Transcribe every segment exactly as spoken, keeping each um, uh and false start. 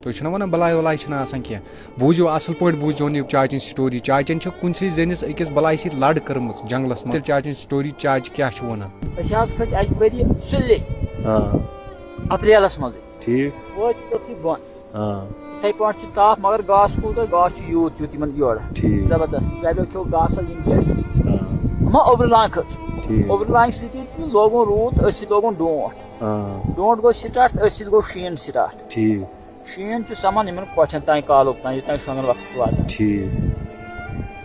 تُہۍ چھِو نہ وَنان بَلاے وَلاے چھِنہٕ آسان کینٛہہ۔ بوٗزِو، اَصٕل پٲٹھۍ بوٗزِو یہِ چاچَن story۔ چاچَن چھِ کُنسٕے زٔنِس أکِس بَلایہِ سۭتۍ لَڑ کٔرمٕژ جنٛگلَس منٛز۔ تیٚلہِ چاچَن story، چاچہِ کیٛاہ چھِ وَنان؟ أسۍ حظ کھٔتۍ اَکہِ ؤری سُلے آ۔ اپریلَس منٛزٕے۔ ٹھیٖک۔ وٲتۍ توٚتھُے بۄن۔ آ۔ یِتھَے پٲٹھۍ چھُ تاپھ، مگر گاسہٕ کوٗتاہ، گاسہٕ چھُ یوٗت یوٗت یِمَن یورٕ۔ ٹھیٖک۔ زبردست۔ گَرِو کھیوٚو گاسہٕ، یِم کیٛاہ چھِ؟ آ۔ ہُمو اوٚبرٕ لانٛگہِ کھٔژ۔ ٹھیٖک۔ اوٚبرٕ لانٛگہِ سۭتی تہِ لوگُن روٗد، أتھۍ سۭتۍ لوگُن ڈونٛٹھ۔ آ۔ ڈونٛٹھ گوٚو start، أتھۍ سۭتۍ گوٚو شیٖن start۔ ٹھیٖک۔ شیٖن چھُ سَمان یِمَن کۄٹھٮ۪ن تام، کالُک تام، یوٚتام شۄنٛگَن وقت چھُ واتان۔ ٹھیٖک۔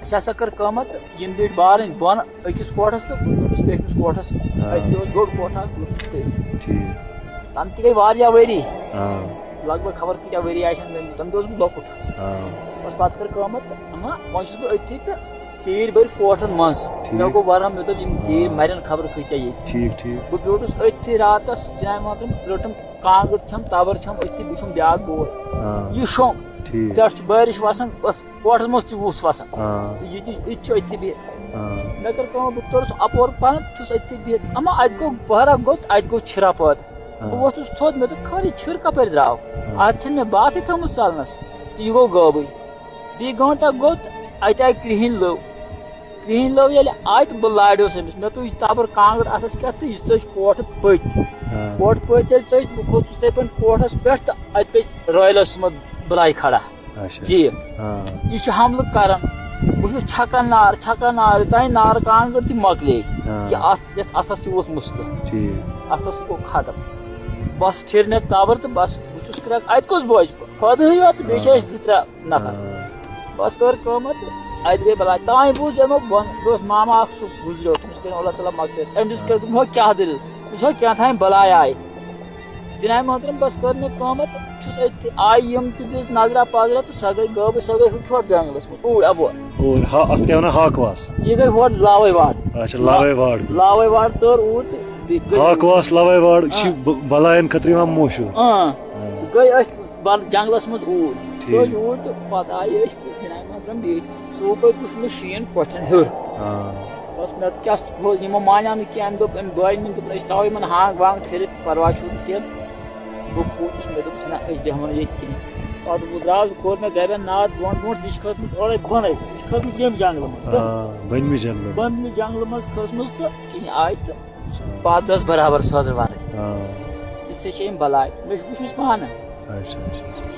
اَسہِ ہسا کٔر کٲم تہٕ یِم بیٖٹھۍ بارٕنۍ بۄن أکِس کوٹھَس تہٕ بہٕ بیوٗٹھُس پیٚٹھمِس کوٹھَس۔ آ۔ اَتہِ تہِ اوس بوٚڑ کوٹھ اَکھ، بہٕ اوسُس تٔتھۍ۔ ٹھیٖک۔ تَنہٕ تہِ گٔے واریاہ ؤری۔ آ۔ لگ بگ خبر کۭتیٛاہ ؤری آسن گٔمٕتۍ، تَمہِ دۄہ اوسُس بہٕ لۄکُٹ۔ آ۔ بَس پَتہٕ کٔر کٲم تہٕ اَما وۄنۍ چھُس بہٕ أتھی تہٕ تیٖرۍ بٔرۍ کوٹھَن منٛز۔ ٹھیٖک۔ مےٚ گوٚو وَرم، مےٚ دوٚپ یِم تیٖرۍ آ۔ مَرن خبر کۭتیٛاہ ییٚتہِ۔ ٹھیٖک، ٹھیٖک۔ بہٕ بیوٗٹھُس أتھی راتَس، جناب محترم، رٔٹٕم کانٛگٕر چھَم، تَبٕر چھَم، أتھی وٕچھُم بیٛاکھ بوے۔ آ۔ یہِ شۄنٛگ۔ ٹھیٖک۔ پٮ۪ٹھ چھُ بٲرِش وَسان، ٲس کوٹھَس منٛز تہِ وُژھ وَسان۔ آ۔ تہٕ یہِ تہِ، یہِ تہِ چھُ أتھی بِہِتھ۔ آ۔ مےٚ کٔر کٲم، بہٕ توٚرُس اَپور پَہَن، چھُس أتھی بِہِتھ۔ اَما اَتہِ گوٚو بہرا گوٚو تہٕ اَتہِ گوٚو چھِرا پٲدٕ۔ آ۔ بہٕ ووٚتھُس تھوٚد، مےٚ دوٚپ، خبر یہِ چھِر کَپٲرۍ درٛاو؟ آ۔ اَتھ چھَنہٕ مےٚ باتھٕے تھٲومٕژ ژَلنَس۔ تہٕ یہِ گوٚو غٲبٕے۔ بیٚیہِ گٲنٛٹا گوٚو تہٕ اَتہِ آیہِ کرٛہِنۍ لٔو۔ کرٛہِنۍ لٔو ییٚلہِ آیہِ تہٕ بہٕ لاریوس أمِس۔ مےٚ تُج تَبٕر کانٛگٕر اَتھَس کٮ۪تھ تہٕ یہِ ژٔج کوٹھٕ پٔتۍ۔ آ۔ کوٹھٕ پٔتۍ ییٚلہِ ژٔج، بہٕ کھوٚتُس یِتھَے پٲٹھۍ کوٹھَس پٮ۪ٹھ تہٕ اَتہِ گٔے رٲیلَس منٛز بَلاے کھڑا۔ اچھا۔ جی۔ آ۔ یہِ چھُ حملہٕ کران۔ بہٕ چھُس چھکان نار، چھکان نار، یوٚتام نارٕ کانٛگٕر تہِ مۄکلے۔ آ۔ یہِ اَتھ، یَتھ اَتھَس تہِ ووت مُسلہٕ۔ ٹھیٖک۔ اَتھَس گوٚو ختم۔ بَس پھِر مےٚ تَبٕر تہٕ بَس بہٕ چھُس کرٛٮ۪کھ، اَتہِ کُس بوزِ؟ خۄدٕے یوت، بیٚیہِ چھِ آ۔ أسۍ زٕ ترٛےٚ نفر۔ آ۔ بَس کٔر کٲم تہٕ اَتہِ گٔے بَلاے۔ تام بوٗز یِمو بۄن، مےٚ اوس ماما اَکھ، سُہ گُزریو، تٔمِس کٔرِن اللہ تعالیٰ مغفرت۔ أمِس کٔر دوٚپُن، ہو کیٛاہ دٔلیٖل؟ دوٚپُس، ہو کینٛہہ تام بَلاے آیہِ۔ جناب محترم، بس کٔر مےٚ کٲم تہٕ چھُس أتھۍ، آیہِ یِم تہِ دِژ نظرا پظرا تہٕ سۄ گٔے غٲبٕے، سۄ گٔے ہُتہِ ہورٕ جنگلس منٛز، اوٗرۍ اَپور۔ اور ہا-، اَتھ کیٛاہ وَنان، ہاکواس؟ یہِ گٔے ہورٕ لاوے واڑ۔ اچھا، لاوے واڑ۔ لاوے واڑ تٔر اوٗرۍ تہٕ بیٚیہِ گٔے ہاکواس لاوے واڑ، یہِ چھِ آ۔ ب-، بَلایَن خٲطرٕ یِوان مشہوٗر۔ آ۔ آ۔ گٔے أسۍ بَل-، جنگلس منٛز اوٗرۍ۔ ٹھیٖک۔ سُہ ٲسۍ اوٗرۍ تہٕ پتہٕ آیہِ أسۍ تہٕ جناب محترم بیٖٹھۍ۔ سُہ ہُپٲرۍ وُچھ مےٚ شیٖن کۄٹھٮ۪ن ہیوٚر۔ آ۔ بس مےٚ کیٛاہ سُہ کھوٚل، یِمو مانیو نہٕ کینٛہہ، أمۍ دوٚپ، أمۍ بٲے مےٚ دوٚپُن، أسۍ تھاوو یِمن ہاکھ وانٛگ پھِرِتھ، پرواے چھُنہٕ کینٛہہ۔ بہٕ کھوٗژُس، مےٚ دوٚپُس، نہ، أسۍ بیٚہمو نہٕ ییٚتہِ کِہیٖنۍ۔ پتہٕ بہٕ درٛاس، بہٕ کوٚر مےٚ گرٮ۪ن ناد برونٛٹھ برونٛٹھ، یہِ چھِ کھٔژمٕژ اورَے بۄنَے، یہِ چھِ کھٔژمٕژ ییٚمہِ جنٛگلہٕ منٛز۔ آ، بٔنمہِ جنٛگلہٕ۔ بٔنمہِ جنٛگلہٕ منٛز کھٔژمٕژ تہٕ کِہیٖنۍ آیہِ تہٕ پتہٕ درٛاس برابر سٲدرٕ وَرٲے۔ آ۔ یِژھے چھےٚ یِم بَلاے۔ مےٚ چھُ وٕچھمٕژ پانہٕ۔ اچھا، اچھا، اچھا۔